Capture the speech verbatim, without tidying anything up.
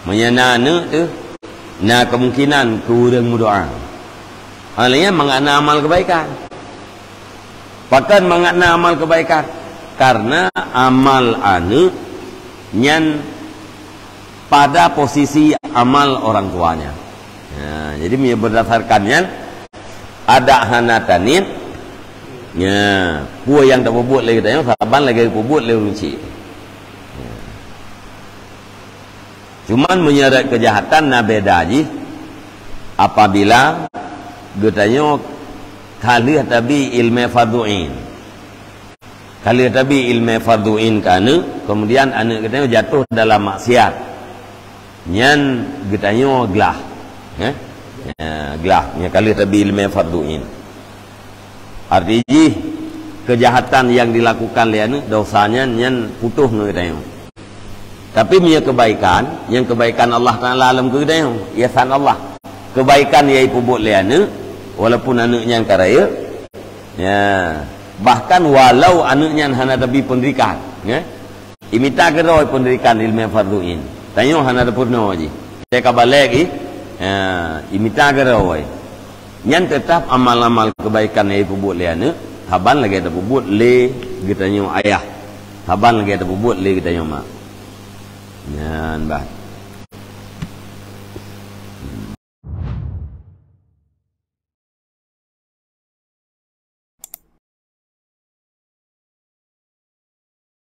Meunyoe na aneuk teuh, na kemungkinan keu ureuëng meudoá. Hal nyan mangat na amal kebaikan. Pakon mangat na amal kebaikan? Karena amal aneuk nyan pada posisi amal orang tuanya. Ya, jadi meunyoe berdasarkan nyan, adak hana taniet, ya, peue nyang tapeubuet lé geutanyoe saban lagée tapeubuet lé ureuëng chik. Ya. Cuman meunyoe rot keujahatan na beda jih apabila geutanyoe ka lheueh tabi ileumé fardhu ain. Ka lheueh tabi ileumé fardhu ain keu aneuk, kemudian aneuk geutanyoe jatuh dalam maksiat. Nyan geutanyoe glah. Eh? Ya, glah. Nyan ka lheueh tabi ileumé fardhu ain. Arti jih, keujahatan nyang dilakukan lé aneuk, dosa nyan, nyan putôh ngon geutanyoe. Tapi meunyoe keubaikan, nyan keubaikan Allah Taala lom keu geutanyoe, ihsan Allah. Keubaikan nyang jipeubuet lé aneuk, walaupun aneuk nyan ka rayeuk, ya, bahkan walau aneuk nyan hana tabi peundidikan, ya, imita keudroe peundidikan ileumé fardhu ain. Tanyoe hana tapeurunoe jih. Teuka balek jih, ya, imita keudroe. Nyan teutab amal-amal keubaikan nyang jipeubuet lé aneuk, saban lagée tapeubuet lé geutanyoe ayah, saban lagée tapeubuet lé geutanyoe mak. Nyan bah.